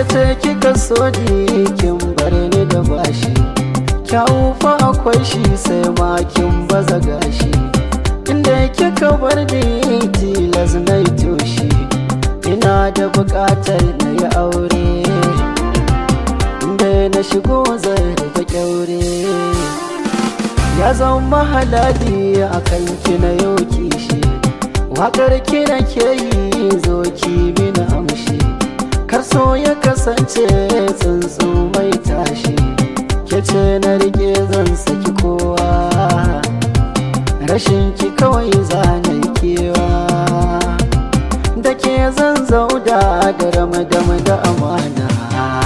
Ke ce kika so ni, kin bar ni da bashi. Kyawu fa akwai shi, sai ma kin baza gashi. Inda kika bar ni, tilas na yi toshi. Ina da buƙatar na yi aure, inda na shigo zan rufe kyaure. Ya zama halali a kan ki na yau kishi. Waƙar ki na ke yi, zo ki mini amshi. Kar so ya kasance tsuntsu mai tashi. Ke ce na rike, zan saki kowa. Rashin ki kawai zana kewa. Da ke zan zauda da ramadam da amana.